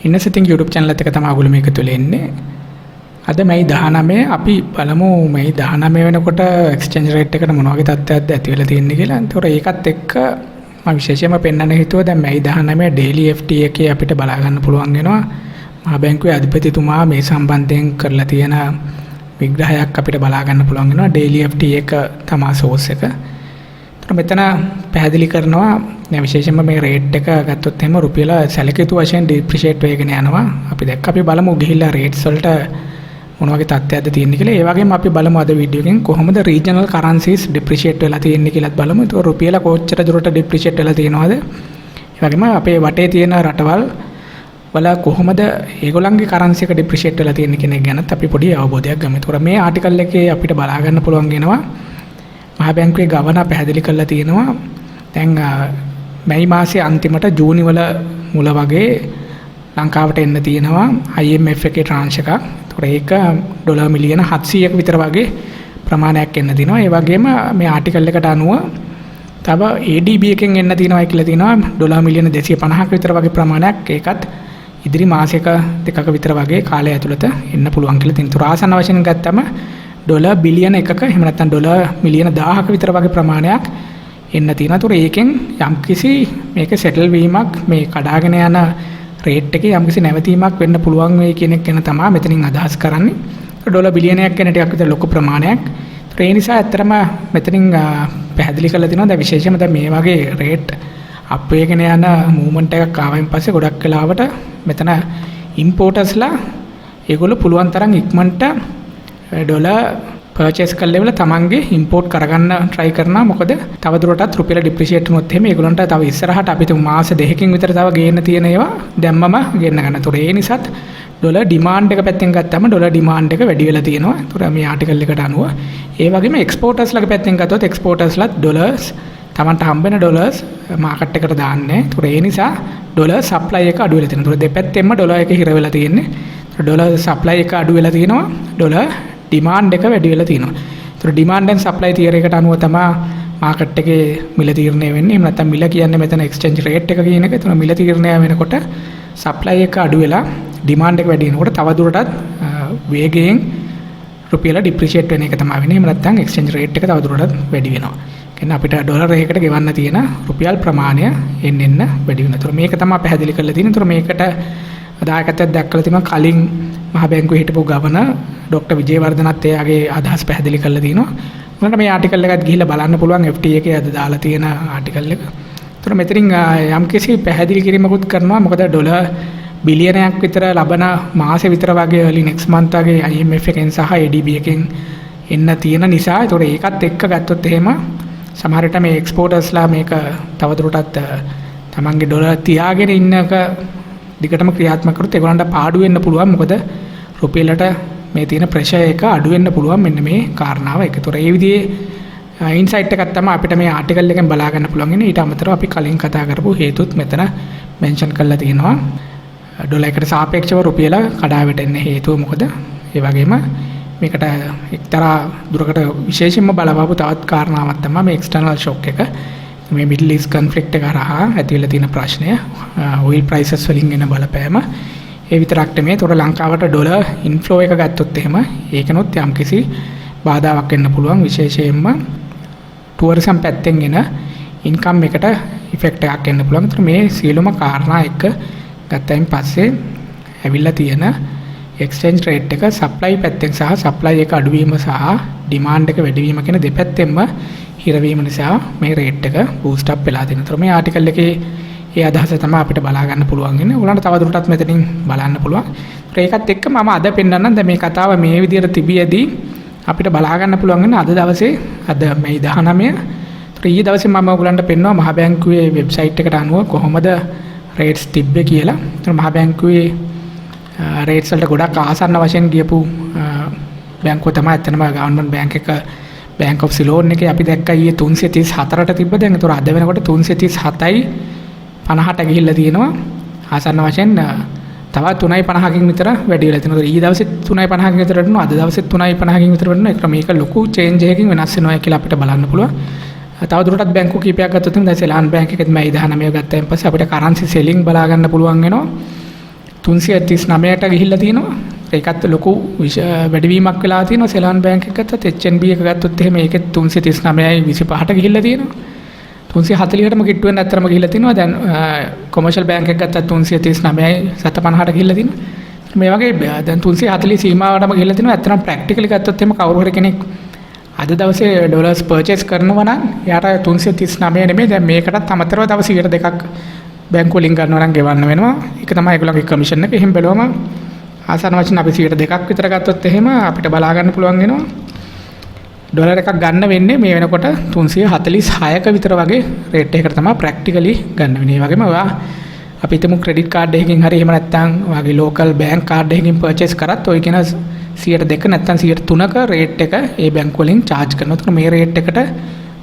ඉන්නසිතින් YouTube channel එකත් එක තමයි ඔයගොල්ලෝ මේක තුල එන්නේ. අද මැයි 19 අපි බලමු මැයි 19 වෙනකොට එක්ස්චේන්ජ් රේට් එකට මොන වගේ තත්ත්වයක්ද ඇති වෙලා තියෙන්නේ කියලා. ඒතකොට ඒකත් එක්ක මම විශේෂයෙන්ම පෙන්වන්න හිතුවා දැන් මැයි 19 ඩේලි FT එකේ අපිට බලා ගන්න පුළුවන් වෙනවා. මහා බැංකුවේ අධිපතිතුමා මේ සම්බන්ධයෙන් කරලා තියෙන විග්‍රහයක් අපිට බලා ගන්න පුළුවන් වෙනවා. ඩේලි FT එක තමා සෝස් එක. ඒතර මෙතන පැහැදිලි කරනවා දැන් විශේෂයෙන්ම මේ රේට් එක ගත්තොත් එහෙම රුපියල සැලකිය යුතු වශයෙන් ඩිප්‍රිෂියේට් වෙගෙන යනවා. අපි දැක්ක අපි බලමු ගිහිල්ලා රේට්ස් වලට මොන වගේ තත්ත්වයක්ද තියෙන්නේ කියලා. ඒ වගේම අපි බලමු අද වීඩියෝ එකෙන් කොහොමද රීජනල් කරන්සිස් ඩිප්‍රිෂියේට් වෙලා තියෙන්නේ කියලාත් බලමු. ඒක රුපියල කොච්චර දුරට ඩිප්‍රිෂියේට් වෙලා තියෙනවද? ඒ වගේම අපේ වටේ තියෙන රටවල් වල කොහොමද ඒගොල්ලන්ගේ කරන්සි එක ඩිප්‍රිෂියේට් වෙලා තියෙන්නේ කියන එක ගැනත් අපි පොඩි අවබෝධයක් ගමු. ඒතකොට මේ ආටිකල් එකේ අපිට බලා ගන්න පුළුවන් වෙනවා මහ බැංකුවේ ගවර්නර් පැහැදිලි කරලා තියෙනවා දැන් මැයි මාසේ අන්තිමට ජූනි වල මුල වගේ ලංකාවට එන්න තියෙනවා IMF එකේ ට්‍රාන්ෂ් එකක්. ඒතකොට ඒක ඩොලර් මිලියන 700ක විතර වගේ ප්‍රමාණයක් එන්න තියෙනවා. ඒ වගේම මේ ආටිකල් එකට අනුව තව ADB එකෙන් එන්න තියෙනවා කියලා තියෙනවා ඩොලර් මිලියන 250ක විතර වගේ ප්‍රමාණයක්. ඒකත් ඉදිරි මාසයක දෙකක විතර වගේ කාලය ඇතුළත එන්න පුළුවන් කියලා තියෙනවා. ඒතර ආසන්න වශයෙන් ගත්තම ඩොලර් බිලියන එකක එහෙම නැත්නම් ඩොලර් මිලියන 1000ක විතර වගේ ප්‍රමාණයක් එන්න තියෙනවා. ඒතර ඒකෙන් යම්කිසි මේක සෙටල් වීමක් මේ කඩාගෙන යන රේට් එකේ යම්කිසි නැවතීමක් වෙන්න පුළුවන් වෙයි කියන එක ගැන තමයි මෙතනින් අදහස් කරන්නේ. ඩොලර් බිලියනයක් ගැන ටිකක් විතර ලොකු ප්‍රමාණයක්. ඒතර ඒ නිසා ඇත්තටම මෙතනින් පැහැදිලි කරලා තිනවා දැන් විශේෂයෙන්ම දැන් මේ වගේ රේට් අප් වෙගෙන යන මූව්මන්ට් එකක් ආවෙන් පස්සේ ගොඩක් වෙලාවට මෙතන ඉම්පෝටර්ස්ලා ඒගොල්ලෝ පුළුවන් තරම් ඉක්මනට ඩොලර් පර්චේස් කරලා ඉවරලා තමන්ගේ ඉම්පෝට් කරගන්න try කරනවා. මොකද තව දුරටත් රුපියල ඩිප්‍රිෂියේට් වුණොත් එහෙම ඒගොල්ලන්ට තව ඉස්සරහට අපි තුන් මාස දෙකකින් විතර තව ගේන්න තියෙන ඒවා දැම්මම ගෙන්න ගන්න. ඒතකොට ඒ නිසාත් ඩොලර් ඩිමාන්ඩ් එක පැත්තෙන් ගත්තම ඩොලර් ඩිමාන්ඩ් එක වැඩි වෙලා තියෙනවා. ඒතකොට මේ ආටිකල් එකට අනුව ඒ වගේම එක්ස්පෝටර්ස්ලාගේ පැත්තෙන් ගත්තොත් එක්ස්පෝටර්ස්ලාත් ඩොලර්ස් තමන්ට හම්බෙන ඩොලර්ස් මාකට් එකට දාන්නේ. ඒතකොට ඒ නිසා ඩොලර් සප්ලයි එක අඩු වෙලා තියෙනවා. ඒතකොට දෙපැත්තෙන්ම ඩොලර් එක හිර වෙලා තියෙන්නේ. ඩොලර් සප්ලයි එක අඩු වෙලා තියෙනවා. ඩොලර් ඩිමාන්ඩ් එක වැඩි වෙලා තියෙනවා. ඒතකොට ඩිමාන්ඩ් ඇන්ඩ් සප්ලයි තියරි එකට අනුව තමයි මාකට් එකේ මිල තීරණය වෙන්නේ. එහෙම නැත්නම් මිල කියන්නේ මෙතන එක්ස්චේන්ජ් රේට් එක කියන එක. ඒතකොට මිල තීරණය වෙනකොට සප්ලයි එක අඩු වෙලා ඩිමාන්ඩ් එක වැඩි වෙනකොට තව දුරටත් වේගයෙන් රුපියල ඩිප්‍රිෂියේට් වෙන එක තමයි වෙන්නේ. එහෙම නැත්නම් එක්ස්චේන්ජ් රේට් එක තව දුරටත් වැඩි වෙනවා. කියන්නේ අපිට ඩොලර් එකකට ගෙවන්න තියෙන රුපියල් ප්‍රමාණය එන්න එන්න වැඩි වෙනවා. ඒතකොට මේක තමයි පැහැදිලි කරලා තියෙන්නේ. ඒතකොට මේකට දායකත්වයක් දක්වලා තිනවා කලින් මහ බැංකුවේ හිටපු ගවර්නර් ඩොක්ටර් විජේවර්ධනත් එයාගේ අදහස් පැහැදිලි කරලා තිනවා. උනට මේ ආටිකල් එකත් ගිහිල්ලා බලන්න පුළුවන් FT එකේ අද දාලා තියෙන ආටිකල් එක. ඒතර මෙතනින් යම්කිසි පැහැදිලි කිරීමකුත් කරනවා. මොකද ඩොලර් බිලියනයක් විතර ලබන මාසෙ විතර වගේ early next month වගේ IMF එකෙන් සහ ADB එකෙන් එන්න තියෙන නිසා ඒතකොට ඒකත් එක්ක ගත්තොත් එහෙම සමහර විට මේ එක්ස්පෝටර්ස්ලා මේක තවදුරටත් තමන්ගේ ඩොලර් තියාගෙන ඉන්න එක දිගටම ක්‍රියාත්මක කරොත් ඒගොල්ලන්ට පාඩු වෙන්න පුළුවන්. මොකද රුපියලට මේ තියෙන ප්‍රෙෂර් එක අඩු වෙන්න පුළුවන් මෙන්න මේ කාරණාව එක. ඒතොර ඒ විදිහේ ඉන්සයිට් එකක් තමයි අපිට මේ ආටිකල් එකෙන් බලා ගන්න පුළුවන් ඉන්නේ. ඊට අමතරව අපි කලින් කතා කරපු හේතුත් මෙතන මෙන්ෂන් කරලා තියෙනවා. ඩොලර් එකට සාපේක්ෂව රුපියල කඩා වැටෙන්න හේතුව මොකද? ඒ වගේම මේකට එක්තරා දුරකට විශේෂයෙන්ම බලපාපු තවත් කාරණාවක් තමයි මේ එක්ස්ටර්නල් ෂොක් එක. මේ මිඩල් ඊස්ට් කොන්ෆ්ලික්ට් එක හරහා ඇති වෙලා තියෙන ප්‍රශ්නය, ඔයිල් ප්‍රයිසස් වලින් එන බලපෑම. ඒ විතරක් නෙමෙයි, ඒතකොට ලංකාවට ඩොලර් ඉන්ෆ්ලෝ එක ගත්තොත් එහෙම ඒකනොත් යම්කිසි බාධාවක් වෙන්න පුළුවන්. විශේෂයෙන්ම ටුවරිසම් පැත්තෙන් එන ඉන්කම් එකට ඉෆෙක්ට් එකක් එන්න පුළුවන්. ඒතර මේ සියලුම කාරණා එක්ක ගත්තයින් පස්සේ ඇවිල්ලා තියෙන එක්ස්චේන්ජ් රේට් එක සප්ලයි පැත්තෙන් සහ සප්ලයි එක අඩුවීම සහ ඩිමාන්ඩ් එක වැඩිවීම කියන දෙපැත්තෙන්ම හිරවීම නිසා මේ රේට් එක බූස්ට් අප් වෙලා තියෙනවා. ඒතර මේ ආටිකල් එකේ ඒ අදහස තමයි අපිට බලා ගන්න පුළුවන් වෙන්නේ. ඔයගොල්ලන්ට තව දුරටත් මෙතනින් බලන්න පුළුවන්. ඒතර ඒකත් එක්ක මම අද පෙන්නන්නම් දැන් මේ කතාව මේ විදිහට තිබියදී අපිට බලා ගන්න පුළුවන් වෙන්නේ අද දවසේ අද මේ 19. ඒතර ඊයේ දවසේ මම ඔයගොල්ලන්ට පෙන්නුවා මහ බැංකුවේ වෙබ්සයිට් එකට අනුව කොහොමද රේට්ස් තිබ්බේ කියලා. ඒතර මහ බැංකුවේ රේට්ස් වලට ගොඩක් ආසන්න වශයෙන් ගියපු බැංකුව තමයි ඇත්තටම ගවර්න්මන්ට් බැංක් එක බැංක් ඔෆ් සිලෝන් එකේ අපි දැක්කා ඊයේ 334ට තිබ්බ. දැන් ඒතර අද වෙනකොට 337යි 50ට ගිහිල්ලා තියෙනවා. ආසන්න වශයෙන් තවත් 3.50කින් විතර වැඩි වෙලා තියෙනවා. ඊයේ දවසේ 3.50කින් විතර වැඩි වුණා. අද දවසේ 3.50කින් විතර වැඩි වුණා. ඒක මේක ලොකු චේන්ජ් එකකින් වෙනස් වෙනවා කියලා අපිට බලන්න පුළුවන්. තව දුරටත් බැංකු කීපයක් ගත්තොත් දැන් සෙලාන් බැංක් එකෙත් මැයි 19 ගත්තයින් පස්සේ අපිට කරන්සි සෙලින් බලා ගන්න පුළුවන් වෙනවා. 339ට ගිහිල්ලා තියෙනවා. ඒකත් ලොකු වැඩිවීමක් වෙලා තියෙනවා. සෙලාන් බැංක් එක ගත්තත්, HNB එක ගත්තොත් එහෙම ඒකෙත් 339යි 25ට ගිහිල්ලා තියෙනවා. 340ටම කිට්ටු වෙන අතරම ගිහිල්ලා තිනවා. දැන් කොමර්ෂල් බැංක් එක ගත්තත් 339යි 750ට ගිහිල්ලා තිනවා. මේ වගේ දැන් 340 සීමාවටම ගිහිල්ලා තිනවා. ඇත්තටම ප්‍රැක්ටිකලි ගත්තොත් එහෙම කවුරු හරි කෙනෙක් අද දවසේ ඩොලර්ස් පර්චේස් කරනවා නම් එයාට 339 නෙමෙයි, දැන් මේකටත් අමතරව තව 102ක් බැංකුව වලින් ගන්නවා නම් ගෙවන්න වෙනවා. ඒක තමයි ඒගොල්ලන්ගේ කමිෂන් එක. එහෙම බැලුවම ආසන්න වශයෙන් අපි 2ක් විතර ගත්තොත් එහෙම අපිට බලා ගන්න පුළුවන් වෙනවා. ඩොලර් එකක් ගන්න වෙන්නේ මේ වෙනකොට 346ක විතර වගේ රේට් එකකට තමයි ප්‍රැක්ටිකලි ගන්න වෙන්නේ. ඒ වගේම ඔයා අපි හිතමු ක්‍රෙඩිට් කාඩ් එකකින් හරි එහෙම නැත්නම් ඔයාගේ ලෝකල් බැංක් කාඩ් එකකින් පර්චේස් කරත් ඔය කියන 102 නැත්නම් 103ක රේට් එක ඒ බැංකුව වලින් චාර්ජ් කරනවා. ඒතකොට මේ රේට් එකට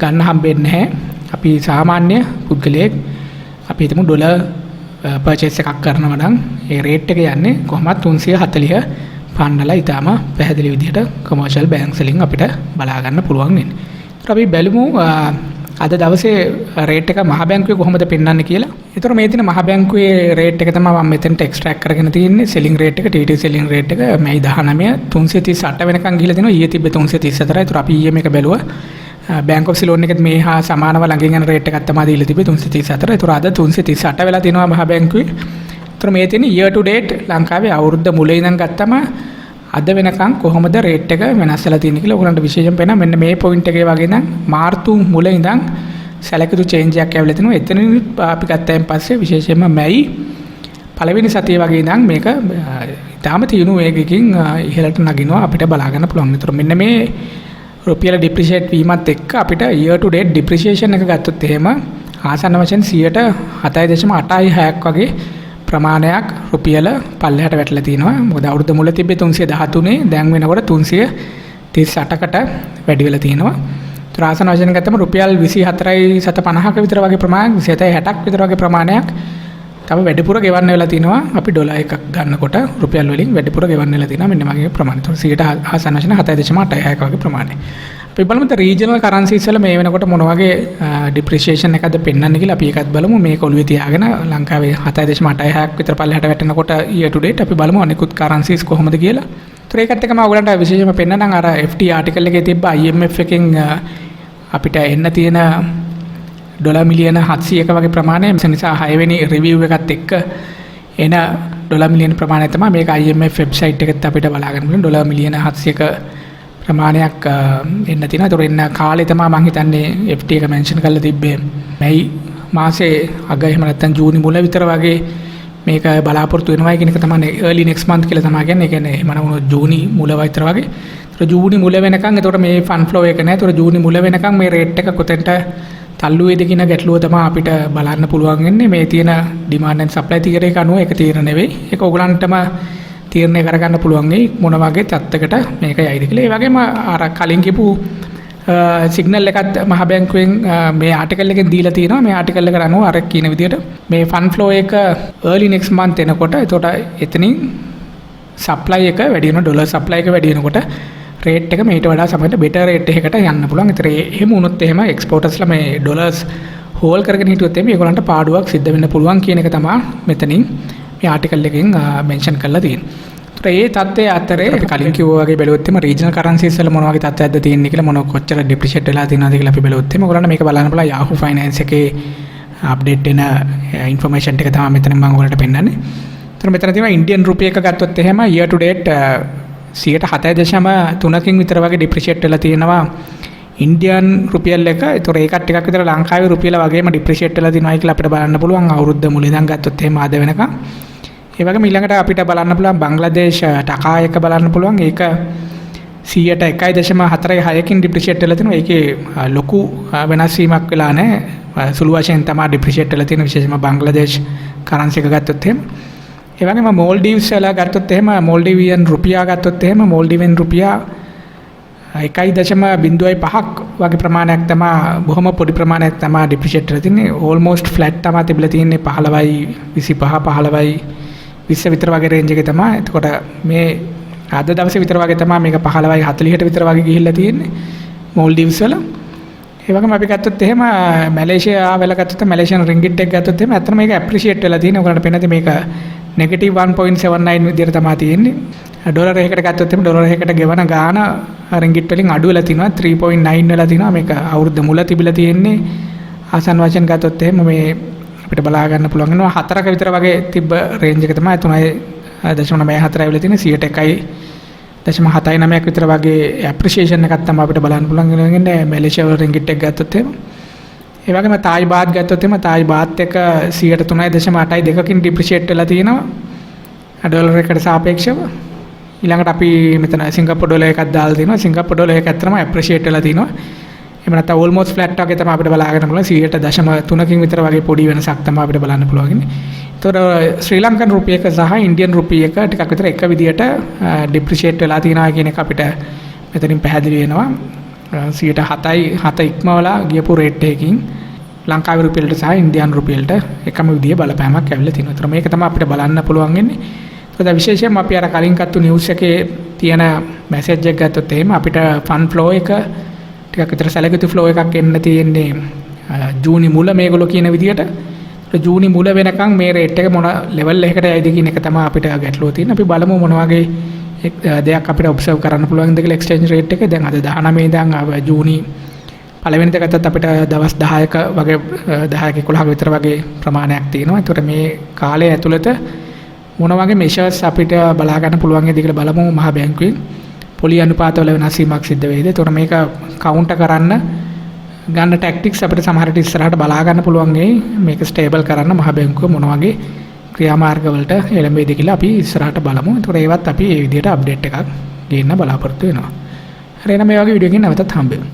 ගන්න හම්බෙන්නේ නැහැ. අපි සාමාන්‍ය පුද්ගලයෙක් අපි හිතමු ඩොලර් පර්චේස් එකක් කරනවා නම් ඒ රේට් එක යන්නේ කොහොමද 340 පන්නලා ඊටාම පැහැදිලි විදිහට කොමර්ෂල් බැංක්ස් වලින් අපිට බලා ගන්න පුළුවන් වෙන්නේ. ඒතර අපි බලමු අද දවසේ රේට් එක මහ බැංකුවේ කොහොමද පෙන්වන්නේ කියලා. ඒතර මේ තියෙන මහ බැංකුවේ රේට් එක තමයි මම මෙතනට එක්ස්ට්‍රැක්ට් කරගෙන තියෙන්නේ. සෙලින් රේට් එක, TT selling rate එක මැයි 19 338 වෙනකන් ගිහිල්ලා තිනවා. ඊයේ තිබ්බේ 334යි. ඒතර අපි ඊයේ මේක බැලුවා. බැංක් ඔෆ් සිලෝන් එකෙත් මේ හා සමානව ළඟින් යන රේට් එකක් තමයි දීලා තිබ්බේ 334. ඒතර අද 338 වෙලා තිනවා මහ බැංකුවේ. ඒතර මේ තියෙන year to date ලංකාවේ අවුරුද්ද මුල ඉඳන් ගත්තම අද වෙනකන් කොහොමද රේට් එක වෙනස් වෙලා තියෙන්නේ කියලා ඔයගොල්ලන්ට විශේෂයෙන් පේනවා. මෙන්න මේ පොයින්ට් එකේ වගේ නම් මාර්තු මුල ඉඳන් සැලකිලි චේන්ජ් එකක් ඇවිල්ලා තිනවා. එතනින් අපි ගත්තයින් පස්සේ විශේෂයෙන්ම මැයි පළවෙනි සතිය වගේ ඉඳන් මේක ඉතාම තියුණු වේගයකින් ඉහළට නගිනවා අපිට බලා ගන්න පුළුවන්. ඒතර මෙන්න මේ රුපියල ඩිප්‍රිෂিয়েට් වීමත් එක්ක අපිට year to date depreciation එක ගත්තොත් එහෙම ආසන්න වශයෙන් 7.86ක් වගේ ප්‍රමාණයක් රුපියල පල්ලෙහාට වැටලා තිනවා. මොකද අවුරුද්ද මුල තිබ්බේ 313, දැන් වෙනකොට 338කට වැඩි වෙලා තිනවා. ඒතර ආසන්න වශයෙන් ගත්තම රුපියල් 24.50ක විතර වගේ ප්‍රමාණයක්, 27.60ක් විතර වගේ ප්‍රමාණයක් තව වැඩිපුර ගෙවන්න වෙලා තිනවා. අපි ඩොලර් එකක් ගන්නකොට රුපියල් වලින් වැඩිපුර ගෙවන්න වෙලා තිනවා මෙන්න වගේ ප්‍රමාණය. ඒතර 100 ආසන්න වශයෙන් 7.86ක වගේ ප්‍රමාණයක්. අපි බලමු රීජනල් කරන්සිස් වල මේ වෙනකොට මොන වගේ ඩිප්‍රිසියේෂන් එකක්ද පෙන්වන්නේ කියලා අපි ඒකත් බලමු. මේක ඔළුවේ තියාගෙන ලංකාවේ 7.86ක් විතර පල්ලෙහාට වැටෙනකොට year to date අපි බලමු අනිකුත් කරන්සිස් කොහොමද කියලා. ඒතර ඒකත් එක්කම ඔයගලන්ට විශේෂයෙන්ම පෙන්නනම් අර FT article එකේ තිබ්බ IMF එකෙන් අපිට එන්න තියෙන ඩොලර් මිලියන 700ක වගේ ප්‍රමාණය. ඒ නිසා 6 වෙනි රිවිව් එකත් එක්ක එන ඩොලර් මිලියන ප්‍රමාණය තමයි මේක. IMF website එකෙත් අපිට බලා ගන්න පුළුවන් ඩොලර් මිලියන 700ක ප්‍රමාණයක් එන්න තියෙනවා. ඒතකොට එන්න කාලේ තමයි මං හිතන්නේ FT එක මෙන්ෂන් කරලා තිබ්බේ මැයි මාසේ අග එහෙම නැත්නම් ජූනි මුල විතර වගේ මේක බලාපොරොත්තු වෙනවා කියන එක තමයි. Early next month කියලා තමයි කියන්නේ. ඒ කියන්නේ එහෙම නම් ජූනි මුල විතර වගේ. ඒතකොට ජූනි මුල වෙනකන් ඒතකොට මේ ෆන්ඩ් ෆ්ලෝ එක නෑ. ඒතකොට ජූනි මුල වෙනකන් මේ රේට් එක කොතෙන්ට තල්ලු වේද කියන ගැටලුව තමයි අපිට බලන්න පුළුවන් වෙන්නේ. මේ තියෙන ඩිමාන්ඩ් ඇන්ඩ් සප්ලයි තියරි එක අනුව ඒක තීරණය වෙයි. ඒක ඔයගලන්ටම තීරණය කරගන්න පුළුවන් වෙයි මොන වගේ තත්ත්වයකට මේක යයිද කියලා. ඒ වගේම අර කලින් කියපු සිග්නල් එකත් මහ බැංකුවෙන් මේ ආටිකල් එකෙන් දීලා තියෙනවා. මේ ආටිකල් එකට අනුව අර කියන විදිහට මේ ෆන්ඩ් ෆ්ලෝ එක early next month එනකොට එතකොට එතනින් සප්ලයි එක වැඩි වෙනවා. ඩොලර් සප්ලයි එක වැඩි වෙනකොට රේට් එක මීට වඩා සමහරවිට බෙටර් රේට් එකකට යන්න පුළුවන්. ඒතර එහෙම වුණොත් එහෙම එක්ස්පෝර්ටර්ස්ලා මේ ඩොලර්ස් හෝල්ඩ් කරගෙන හිටියොත් එහෙම ඒගොල්ලන්ට පාඩුවක් සිද්ධ වෙන්න පුළුවන් කියන එක තමයි මෙතනින් මේ ආටිකල් එකෙන් මෙන්ෂන් කරලා තියෙන්නේ. ඒතර ඒ තත්ත්වයේ අතරේ අපි කලින් කිව්වා වගේ බැලුවොත් එහෙම රීජනල් කරන්සිස් වල මොන වගේ තත්ත්වයක්ද තියෙන්නේ කියලා, මොන කොච්චර ඩිප්‍රිෂিয়েට් වෙලා තියෙනවද කියලා අපි බැලුවොත් එහෙම ඔයගොල්ලන්ට මේක බලන්න පුළුවන්. Yahoo Finance එකේ අප්ඩේට් වෙන ඉන්ෆර්මේෂන් ටික තමයි මෙතන මම ඔයගොල්ලන්ට පෙන්නන්නේ. ඒතර මෙතන තියෙනවා ඉන්දියන් රුපිය එක ගත්තොත් එහෙම year to date 7.3කින් විතර වගේ ඩිප්‍රිෂিয়েට් වෙලා තියෙනවා ඉන්දියන් රුපියල් එක. ඒතර ඒකත් ටිකක් විතර ලංකාවේ රුපියල වගේම ඩිප්‍රිෂিয়েට් වෙලා තියෙනවා කියලා අපිට බලන්න පුළුවන් අවුරුද්ද මුල ඉඳන් ගත්තොත් එහෙම අද වෙනකන්. ඒ වගේම ඊළඟට අපිට බලන්න පුළුවන් බංග්ලාදේශ ටකා එක බලන්න පුළුවන්. ඒක 1.46කින් ඩිප්‍රිෂিয়েට් වෙලා තියෙනවා. ඒකේ ලොකු වෙනස් වීමක් වෙලා නැහැ. සුළු වශයෙන් තමයි ඩිප්‍රිෂিয়েට් වෙලා තියෙන විශේෂයෙන්ම බංග්ලාදේශ කරන්සි එක ගත්තොත් එහෙම. ඒ වගේම මෝල්ඩිව්ස් වල ගත්තොත් එහෙම මෝල්ඩිවියන් රුපියා ගත්තොත් එහෙම මෝල්ඩිවියන් රුපියා 1.05ක් වගේ ප්‍රමාණයක් තමයි, බොහොම පොඩි ප්‍රමාණයක් තමයි ඩිප්‍රිෂিয়েට් වෙලා තියෙන්නේ. ඕල්මෝස්ට් ෆ්ලැට් තමයි තිබිලා තියෙන්නේ 15යි 25 15යි 20 විතර වගේ රේන්ජ් එකේ තමයි. එතකොට මේ අද දවසේ විතර වගේ තමයි මේක 15යි 40ට විතර වගේ ගිහිල්ලා තියෙන්නේ මෝල්ඩිව්ස් වල. ඒ වගේම අපි ගත්තොත් එහෙම මැලේසියා වල ගත්තොත් මැලේසියන් රින්ගිට් එක ගත්තොත් එහෙම ඇත්තටම මේක ඇප්‍රීෂিয়েට් වෙලා තියෙනවා. ඔයගොල්ලන්ට පේනද මේක නෙගටිව් 1.79 විදියට තමයි තියෙන්නේ. ඩොලර් එකකට ගත්තොත් එහෙම ඩොලර් එකකට ගෙවන ගාන රින්ගිට් වලින් අඩු වෙලා තිනවා, 3.9 වෙලා තිනවා. මේක අවුරුද්ද මුල තිබිලා තියෙන්නේ. ආසන්න වශයෙන් ගත්තොත් එහෙම මේ අපිට බලා ගන්න පුළුවන් වෙනවා 4ක විතර වගේ තිබ්බ රේන්ජ් එක තමයි 3.94 ඇවිල්ලා තියෙන්නේ. 1.79ක් විතර වගේ ඇප්‍රීසියේෂන් එකක් තමයි අපිට බලන්න පුළුවන් වෙන්නේ මැලේසියා වල රින්ගිට් එක ගත්තොත් එහෙම. ඒ වගේම තායි බාත් ගත්තොත් එහෙම තායි බාත් එක 3.82කින් ඩිප්‍රීසියේට් වෙලා තියෙනවා ඩොලර් එකට සාපේක්ෂව. ඊළඟට අපි මෙතන සිංගප්පූර් ඩොලර් එකක් දාලා තිනවා. සිංගප්පූර් ඩොලර් එක ඇත්තටම ඇප්‍රීසියේට් වෙලා තිනවා. එහෙම නැත්නම් ඕල්මෝස්ට් ෆ්ලැට් වගේ තමයි අපිට බලා ගන්න පුළුවන්. 1.3කින් විතර වගේ පොඩි වෙනසක් තමයි අපිට බලන්න පුළුවන් ඉන්නේ. ඒතකොට ශ්‍රී ලංකන් රුපිය එක සහ ඉන්දියන් රුපිය එක ටිකක් විතර එක විදියට ඩිප්‍රීසියේට් වෙලා තියෙනවා කියන එක අපිට මෙතනින් පැහැදිලි වෙනවා. 7යි 7 ඉක්මවලා ගියපු රේට් එකකින් ලංකාවේ රුපියලට සහ ඉන්දියානු රුපියලට එකම විදිහේ බලපෑමක් ඇවිල්ලා තිනවා. ඒතර මේක තමයි අපිට බලන්න පුළුවන් වෙන්නේ. ඒතකොට විශේෂයෙන්ම අපි අර කලින් ගත්තු නිවුස් එකේ තියෙන මැසේජ් එක ගත්තොත් එහෙම අපිට ෆන්ඩ් ෆ්ලෝ එක ටිකක් විතර සැලකියුතු ෆ්ලෝ එකක් එන්න තියෙන්නේ ජූනි මුල මේගොල්ලෝ කියන විදිහට. ජූනි මුල වෙනකන් මේ රේට් එක මොන ලෙවල් එකකට යයිද කියන එක තමයි අපිට ගැටලුව තියෙන්නේ. අපි බලමු මොන වගේ දෙයක් අපිට ඔබ්සර්ව් කරන්න පුළුවන්ද කියලා එක්ස්චේන්ජ් රේට් එක. දැන් අද 19 ඉඳන් ජූනි පළවෙනිද ගත්තත් අපිට දවස් 10ක වගේ 10ක 11ක විතර වගේ ප්‍රමාණයක් තියෙනවා. ඒතකොට මේ කාලය ඇතුළත මොන වගේ මෙෂර්ස් අපිට බලා ගන්න පුළුවන් වේද කියලා බලමු. මහ බැංකුවෙන් පොලි අනුපාතවල වෙනස් වීමක් සිද්ධ වෙයිද? ඒතකොට මේක කවුන්ටර් කරන්න ගන්න ටැක්ටික්ස් අපිට සමහර විට ඉස්සරහට බලා ගන්න පුළුවන් වෙයි. මේක ස්ටේබල් කරන්න මහ බැංකුව මොන වගේ ක්‍රියාමාර්ග වලට එළඹෙයිද කියලා අපි ඉස්සරහට බලමු. ඒතකොට ඒවත් අපි මේ විදිහට අප්ඩේට් එකක් ගේන්න බලාපොරොත්තු වෙනවා. හරි, එහෙනම් මේ වගේ වීඩියෝ එකකින් නැවතත් හම්බෙමු.